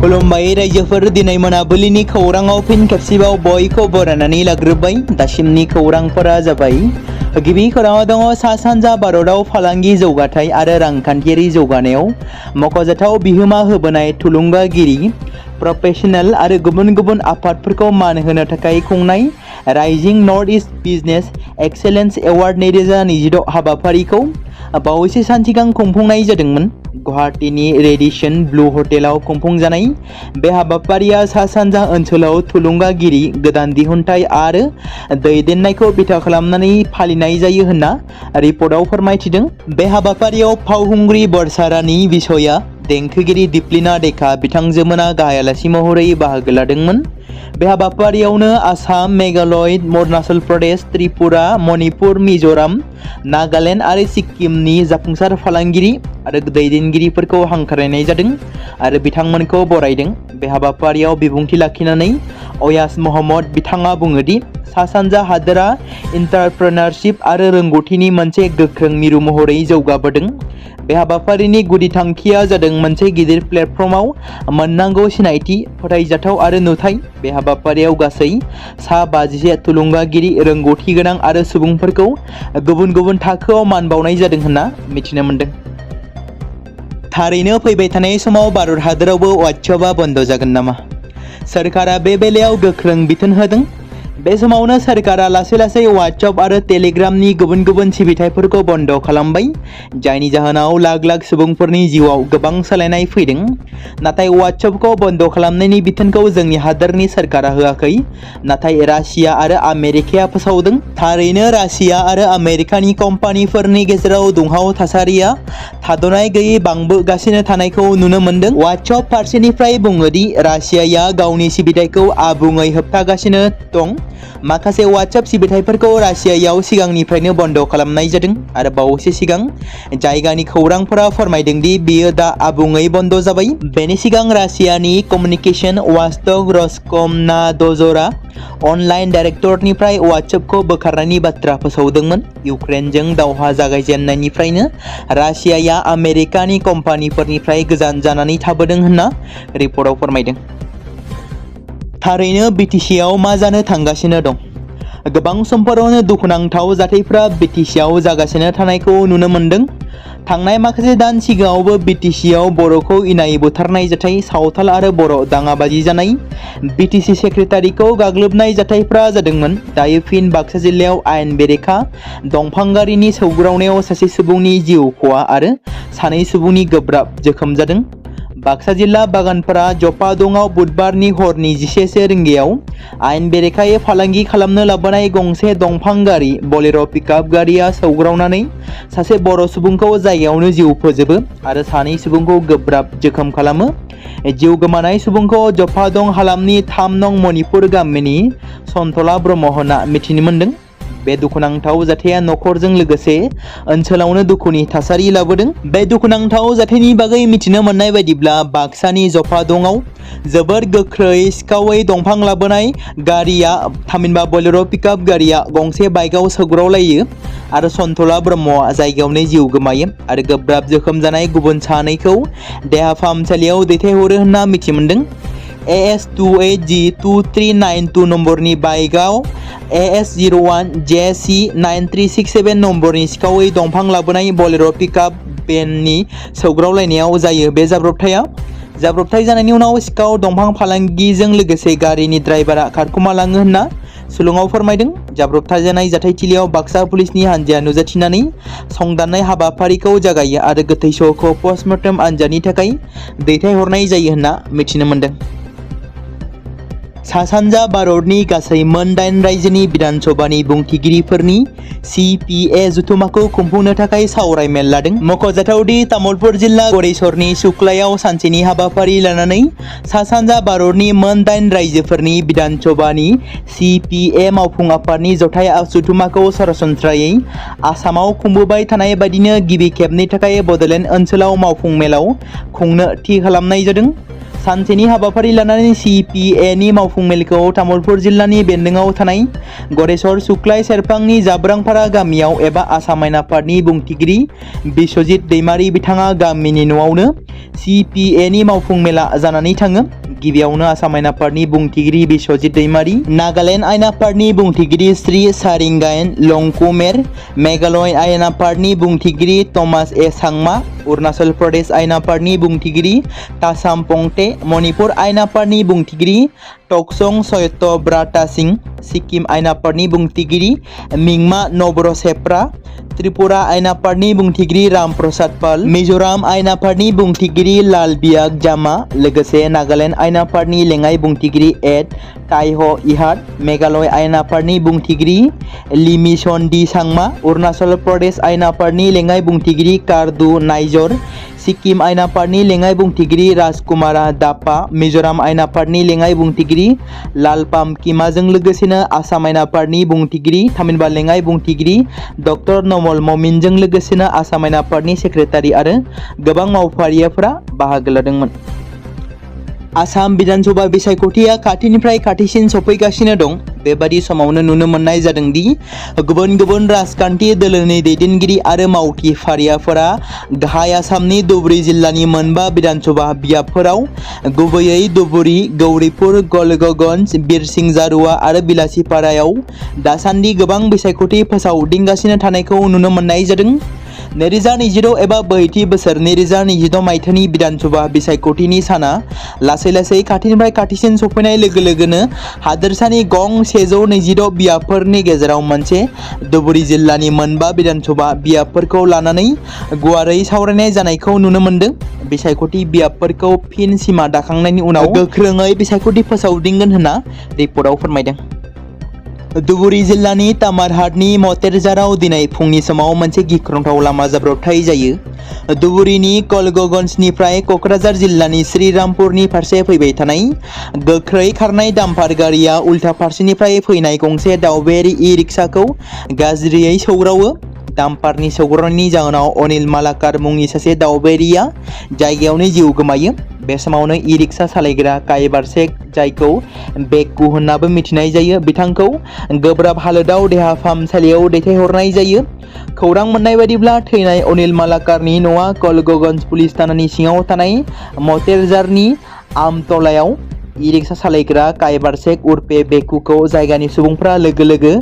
खुलुमबाय रायजोफोर, दिनै मोनाबिलिनि खौराङाव फिन खेबसेबाव बयखौ बरायनानै लाग्रोबाय। दासिमनि खौरांफोरा जाबाय। गिबि खौराङाव दङ सा सानजा भारतआव फालांगि जौगाथाय आरो रांखान्थियारि जौगानायाव मख'जाथाव बिहोमा होबोनाय थुलुंगागिरि, प्रफेशनेल आरो गुबुन गुबुन आफादफोरखौ मान होनो थाखाय खुंनाय rising north east business excellence award 2026 हाबाफारिखौ बावैसो सान सिगां खुंफुंनाय जादोंमोन। गुवाहाटीनि रेडिसन ब्लू हटेलाव खुंफुंजानाय बे हाबाफारिया सा सानजा ओनसोलाव थुलुंगागिरि, गोदान दिहुनथाय आरो दैदेननायखौ बिथा खालामनानै फालिनाय जायो होनना रिपर्टआव फोरमायथिदों। बे हाबाफारियाव फावखुंग्रि बरसारानि बिसया देंखोगिरि दिप्लिना देखा बिथांजोमोना गाहाय आलासि महरै बाहागो लादोंमोन। बे हाबाफारियावनो आसाम, मेघालय, अरुणाचल प्रदेश, त्रिपुरा, मणिपुर, मिजोराम, नागालेण्ड आरो सिक्किमनि जाफुंसार फालांगिरि आरो दैदेनगिरिफोरखौ हांख्रायनाय जादों आरो बिथांमोनखौ बरायदों। बे हाबाफारियाव बिबुंथि लाखिनानै अयाज महम्मद बिथाङा बुङोदि सा सानजा हादोरा एन्टारप्रेनारशिप आरो रोंगौथिनि मोनसे गोख्रों मिरु महरै जौगाबोदों। बे हाबाफारिनि गुदि थांखिया जादों मोनसे गिदिर प्लेटफर्माव मोननांगौ सिनायथि, फोथायजाथाव आरो नुथाय। बे हाबाफारियाव गासै सा 50 थुलुंगागिरि, रोंगौथि गोनां आरो सुबुंफोरखौ गुबुन गुबुन थाखोआव मान बावनाय जादों होनना मिथिनो मोन्दों। थारैनो फैबाय थानाय समाव भारत हादोरावबो वाट्सएपआ बन्द जागोन नामा? सोरखारा बे बेलायाव गोख्रों बिथोन होदों। बे समावनो सोरखारा लासै लासै वाट्सएप आरो टेलिग्रामनि गुबुन गुबुन सिबिथाइफोरखौ बन्द खालामबाय, जायनि जाहोनाव लाख लाख सुबुंफोरनि जिउआव गोबां सोलायनाय फैदों। नाथाय वाट्सएपखौ बन्द खालामनायनि बिथोनखौ जोंनि हादोरनि सोरखारा होआखै, नाथाय रासिया आरो आमेरिकाया फोसावदों। थारैनो रासिया आरो आमेरिकानि कम्पानिफोरनि गेजेराव दुंहाव थासारिया थाद'नाय गैयै बांबोगासिनो थानायखौ नुनो मोन्दों। वाट्सएप फारसेनिफ्राय बुङोदि रासियाया गावनि सिबिथायखौ आबुङै होबथागासिनो दं। माखासे वाट्सएप सिबिथाइफोरखौ रासियायाव सिगांनिफ्रायनो बन्द खालामनाय जादों आरो बावैसो सिगां जायगानि खौरांफोरा फोरमायदों दि बेयो दा आबुङै बन्द जाबाय। बेनि सिगां रासियानि कमिउनिकेशन वाचडग रसकमनादजरा अनलाइन डाइरेक्टरेटनिफ्राय वाट्सएपखौ बोखारनायनि बाथ्रा फोसावदोंमोन। इउक्रेनजों दावहा जागायजेननायनिफ्रायनो रासियाया आमेरिकानि कम्पानिफोरनिफ्राय गोजान जानानै थाबोदों होनना रिपर्टआव फोरमायदों। थारैनो बिटिसिआव मा जानो थांगासिनो दं? गोबां समफोरावनो दुखुनांथाव जाथायफोरा बिटिसिआव जागासिनो थानायखौ नुनो मोन्दों। थांनाय माखासे दान सिगाङावबो बिटिसिआव बर'खौ इनायै बुथारनाय जाथाय, सावथाल आरो बर' दाङाबाजि जानाय, बिटिसि सेक्रेटारिखौ गाग्लोबनाय जाथायफोरा जादोंमोन। दायो फिन बाक्सा जिल्लायाव आयेन बेरेखा दंफां गारिनि सौग्रावनायाव सासे सुबुंनि जिउ खहा आरो 2 सुबुंनि गोब्राब जोखोम जादों। बाक्सा जिल्ला बागानपारा जपादंआव बुधबारनि हरनि 11 रिंगायाव आयेन बेरेखायै फालांगि खालामनो लाबोनाय गंसे दंफां गारि बलेर' पिकआप गारिया सौग्रावनानै सासे बर' सुबुंखौ जायगायावनो जिउ फोजोबो आरो 2 सुबुंखौ गोब्राब जोखोम खालामो। जिउ गोमानाय सुबुंखौ जपादं हालामनि 3 नं मणिपुर गामिनि सन्तला ब्रह्म होनना मिथिनो मोन्दों। बे दुखुनांथाव जाथाया नखरजों लोगोसे ओनसोलावनो दुखुनि थासारि लाबोदों। बे दुखुनांथाव जाथायनि बागै मिथिनो मोननाय बायदिब्ला बाक्सानि जपादंआव जोबोर गोख्रै सिखावै दंफां लाबोनाय गारिया थामहिनबा बलेर' पिकआप गारिया गंसे बाइकआव सौग्रावलायो आरो सन्तला ब्रह्मआ जायगायावनो जिउ गोमायो आरो गोब्राब जोखोम जानाय गुबुन 2खौ देहा फाहामसालियाव दैथायहरो होनना मिथि मोन्दों। AS28G2392 नम्बरनि बाइकआव AS01JC9367 नम्बरनि सिखावै दंफां लाबोनाय बलेर' पिकआप भेननि सौग्रावलायनायाव जायो बे जाब्रबथाया। जाब्रबथाय जानायनि उनाव सिखाव दंफां फालांगिजों लोगोसे गारिनि ड्राइभारा खारखोमालाङो होनना सुलुङाव फोरमायदों। जाब्रबथाय जानाय जाथायथिलियाव बाक्सा पुलिसनि हान्जाया नुजाथिनानै संदाननाय हाबाफारिखौ जागायो आरो गोथै सहखौ पस्टमर्टेम आनजादनि थाखाय दैथायहरनाय जायो होनना मिथिनो मोन्दों। सा सानजा भारतनि गासै मोन 8 रायजोनि बिधान सभानि बुंथिगिरिफोरनि CPA जथुमाखौ खुंफुंनो थाखाय सावरायमेल लादों। मख'जाथावदि तामुलपुर जिल्ला गरेस्वरनि सुक्लायाव सानसेनि हाबाफारि लानानै सा सानजा भारतनि मोन 8 रायजोफोरनि बिधान सभानि CPA मावफुं आफादनि जथाय जथुमाखौ सरासनस्रायै आसामाव खुंबोबाय थानाय बायदिनो गिबि खेबनि थाखाय बड'लेण्ड ओनसोलाव मावफुं मेलाव खुंनो थि खालामनाय जादों। सानसेनि हाबाफारि लानानै CPA मावफुं मेलखौ तामुलपुर जिल्लानि बेन्दोंआव थानाय गरेस्वर सुक्लाय सेरफांनि जाब्रांपारा गामियाव एबा आसाम आयेन आफादनि बुंथिगिरि बिश्वजित दैमारि बिथाङा गामिनि न'आवनो CPA मावफुं मेला जानानै थाङो। गिबियावनो आसाम आयेन आफादनि बुंथिगिरि बिश्वजित दैमारि, नागालेण्ड आयेन आफादनि बुंथिगिरि श्री सारिंगायन लंकुमेर, मेघालय आयेन आफादनि बुंथिगिरि थमास ए सांमा, अरुणाचल प्रदेश आयेन आफादनि बुंथिगिरि तासाम पंटे, मणिपुर आयेन आफादनि बुंथिगिरि टकसं सयत ब्राता सिंह, सिक्किम आयेन आफादनि बुंथिगिरि मिंमा नबर सेप्रा, त्रिपुरा आयेन आफादनि बुंथिगिरि राम प्रसाद पाल, मिजोराम आयेन आफादनि बुंथिगिरि लाल बियाग जामा, लोगोसे नागालेण्ड आयेन आफादनि लेङाइ बुंथिगिरि एड ताइह इहाद, मेघालय आयेन आफादनि बुंथिगिरि लिमिसन डी सांमा, अरुणाचल प्रदेश आयेन आफादनि लेङाइ बुंथिगिरि कारदु नाइजर, सिक्किम आयेन आफादनि लेङाइ बुंथिगिरि राजकुमारा दापा, मिजोराम आयेन आफादनि लेङाइ बुंथिगिरि लालपाम किमाजों लोगोसेनो आसाम आयेन आफादनि बुंथिगिरि थामहिनबा लेङाइ बुंथिगिरि डक्टर नमल ममिनजों लोगोसेनो आसाम आयेन आफादनि सेक्रेटारि आरो गोबां मावफारियाफोरा बाहागो लादोंमोन। आसाम बिधानसभा बिसायख'थिया खाथिनिफ्राय खाथिसिन सफैगासिनो दं। बेबादि समावनो नुनो मोननाय जादों दि गुबुन गुबुन राजखान्थि दोलोनि दैदेनगिरि आरो मावथि फारियाफोरा गाहाय आसामनि धुबुरी जिल्लानि मोनबा बिधानसभा बियाबफोराव गुबैयै धुबुरी, गौरीपुर, गलगगन्ज, बिरसिंजारुवा आरो बिलासिपारायाव दासान्दि गोबां बिसायख'थि फोसावदिंगासिनो थानायखौ नुनो मोननाय जादों। 2026 एबा बोहैथि बोसोर 2026 मायथाइनि बिधानसभा बिसायख'थिनि साना लासै लासै खाथिनिफ्राय खाथिसिन सफैनाय लोगो लोगोनो हादोरसानि गं 126 बियाबफोरनि गेजेराव मोनसे धुबुरी जिल्लानि मोनबा बिधानसभा बियाबफोरखौ लानानै गुवारै सावरायनाय जानायखौ नुनो मोन्दों। बिसायख'थि बियाबफोरखौ फिन सिमा दाखांनायनि उनाव गोख्रोङै बिसायख'थि फोसावदिंगोन होनना रिपर्टआव फोरमायदों। धुबुरी जिल्लानि तामारहाटनि मतेरजाराव दिनै फुंनि समाव मोनसे गिख्रंथाव लामा जाब्रबथाय जायो। धुबुरीनि कलगगन्जनिफ्राय क'क्राझार जिल्लानि श्रीरामपुरनि फारसे फैबाय थानाय गोख्रै खारनाय दाम्पार गारिया उल्था फारसेनिफ्राय फैनाय गंसे दावबायारि इ-रिक्साखौ गाज्रियै सौग्रावो। दाम्पारनि सौग्रावनायनि जाहोनाव अनिल मालाकार मुंनि सासे दावबायारिया जायगायावनो जिउ गोमायो। बे समावनो इ-रिक्सा सालायग्रा काइबार शेख, जायखौ बेक्कु होननाबो मिथिनाय जायो, बिथांखौ गोब्राब हालोदाव देहा फाहामसालियाव दैथायहरनाय जायो। खौरां मोननाय बायदिब्ला थैनाय अनिल मालाकारनि न'आ कलगगन्ज पुलिस थानानि सिङाव थानाय मतेरजारनि आमतलायाव। इ-रिक्सा सालायग्रा काइबार शेख उर्फे बेक्कुखौ जायगानि सुबुंफ्रा लोगो लोगो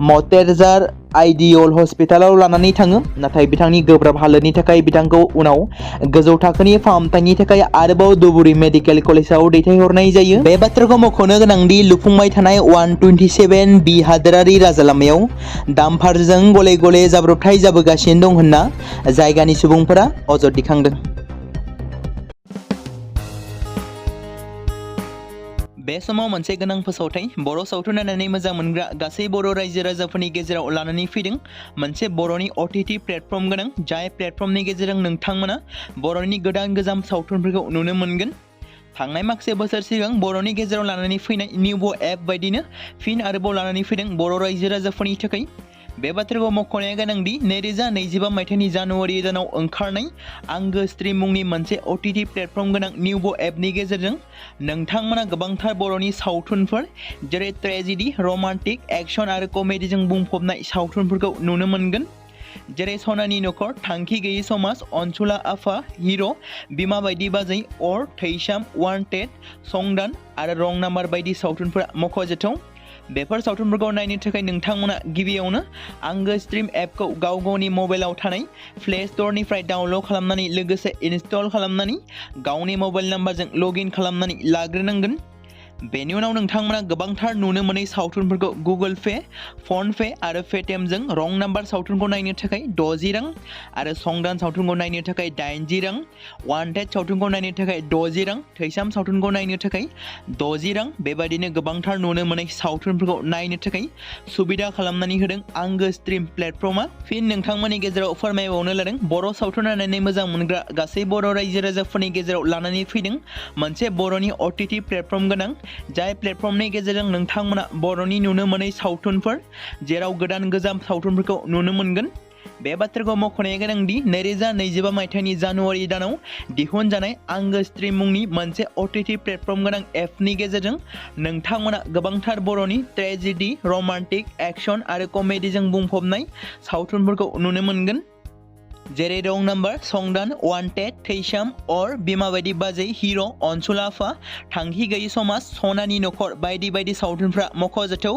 मतेरजार आइडियल हस्पिटालाव लानानै थाङो, नाथाय बिथांनि गोब्राब हालोदनि थाखाय बिथांखौ उनाव गोजौ थाखोनि फाहामथायनि थाखाय आरोबाव धुबुरी मेडिकेल कलेजाव दैथायहरनाय जायो। बे बाथ्राखौ मख'नो गोनांदि लुफुंबाय थानाय 127B हादोरारि राजालामायाव दाम्पारजों गले गले जाब्रबथाय जाबोगासिनो दं होनना जायगानि सुबुंफोरा अजद दैखांदों। बे समाव मोनसे गोनां फोसावथाय बर' सावथुन नायनानै मोजां मोनग्रा गासै बर' रायजो राजाफोरनि गेजेराव लानानै फैदों मोनसे बर'नि OTT प्लेटफर्म गोनां, जाय प्लेटफर्मनि गेजेरजों नोंथांमोना बर'नि गोदान गोजाम सावथुनफोरखौ नुनो मोनगोन। थांनाय माखासे बोसोर सिगां बर'नि गेजेराव लानानै फैनाय निउबो एप बायदिनो फिन आरोबाव लानानै फैदों बर' रायजो राजाफोरनि थाखाय। बे बाथ्राखौ मख'नाया गोनांदि 2025 मायथाइनि जानुवारि दानाव ओंखारनाय आंगो स्ट्रिम मुंनि मोनसे OTT प्लेटफर्म गोनां निउबो एपनि गेजेरजों नोंथांमोना गोबांथार बर'नि सावथुनफोर जेरै ट्रेजेडि, रमान्टिक, एक्सन आरो कमेडिजों बुंफबनाय सावथुनफोरखौ नुनो मोनगोन। जेरै सनानि नखर, थांखि गैयै समाज, अनसुला आफा, हिर', बिमा बायदि बाजै, अर, थैसाम, वान्टेड, संदान आरो रं नाम्बार बायदि सावथुनफोरा मख'जाथाव। बेफोर सावथुनफोरखौ नायनो थाखाय नोंथांमोना गिबियावनो आंगो स्ट्रिम एपखौ गाव गावनि मबाइलाव थानाय प्ले स्ट'रनिफ्राय डाउनल'ड खालामनानै लोगोसे इनस्टल खालामनानै गावनि मबाइल नाम्बारजों लगइन खालामनानै लाग्रोनांगोन। बेनि उनाव नोंथांमोना गोबांथार नुनो मोनै सावथुनफोरखौ गुगोल पे, फन पे आरो पेटिएमजों रं नाम्बार सावथुनखौ नायनो थाखाय 60 रां आरो संदान सावथुनखौ नायनो थाखाय 80 रां, वान्टेड सावथुनखौ नायनो थाखाय 60 रां, थैसाम सावथुनखौ नायनो थाखाय 60 रां, बेबायदिनो गोबांथार नुनो मोनै सावथुनफोरखौ नायनो थाखाय सुबिदा खालामनानै होदों आंगो स्ट्रिम प्लेटफर्मा। फिन नोंथांमोननि गेजेराव फोरमायबावनो लादों बर' सावथुन नायनानै मोजां मोनग्रा गासै बर' रायजो राजाफोरनि गेजेराव लानानै फैदों मोनसे बर'नि OTT प्लेटफर्म गोनां, जाय प्लेटफर्मनि गेजेरजों नोंथांमोना बर'नि नुनो मोनै सावथुनफोर जेराव गोदान गोजाम सावथुनफोरखौ नुनो मोनगोन। बे बाथ्राखौ मख'नाया गोनांदि 2025 मायथाइनि जानुवारि दानाव दिहुनजानाय आंगो स्ट्रीम मुंनि मोनसे OTT प्लेटफर्म गोनां एपनि गेजेरजों नोंथांमोना गोबांथार बर'नि ट्रेजेडी, रमान्टिक, एक्शन आरो कमेडीजों बुंफबनाय सावथुनफोरखौ नुनो मोनगोन। जेरै रं नाम्बार, संदान, वान्टेड, थैसाम, अर, बिमा बायदि बाजै, हिर', अनसुल आफा, थांखि गैयि समाज, सनानि नखर बायदि बायदि सावथुनफ्रा मख'जाथाव।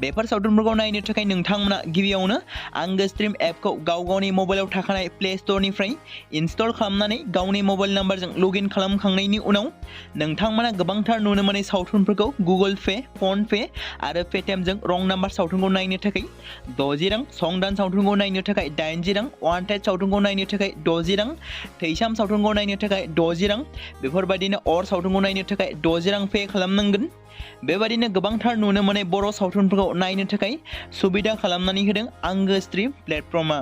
बेफोर सावथुनफोरखौ नायनो थाखाय नोंथांमोना गिबियावनो आंगो स्ट्रीम एपखौ गावनि मबाइलाव थाखानाय प्ले स्ट'रनिफ्राय इनस्टल खालामनानै गावनि मबाइल नाम्बारजों लगइन खालामखांनायनि उनाव नोंथांमोना गोबांथार नुनो मोननाय सावथुनफोरखौ गुगोल पे, फन पे आरो पेटिएमजों रं नाम्बार सावथुनखौ नायनो थाखाय 60 रां, संदान सावथुनखौ नायनो थाखाय 80 रां, वान्टेड सावथुनखौ नायनो थाखाय 60 रां, थैसाम सावथुनखौ नायनो थाखाय 60 रां, बेफोरबायदिनो अर सावथुनखौ नायनो थाखाय 60 रां पे खालामनांगोन। बेबायदिनो गोबांथार नुनो मोननाय बर' सावथुनफोरखौ नायनो थाखाय सुबिदा खालामनानै होदों आंगो स्ट्रीम प्लेटफर्मआ।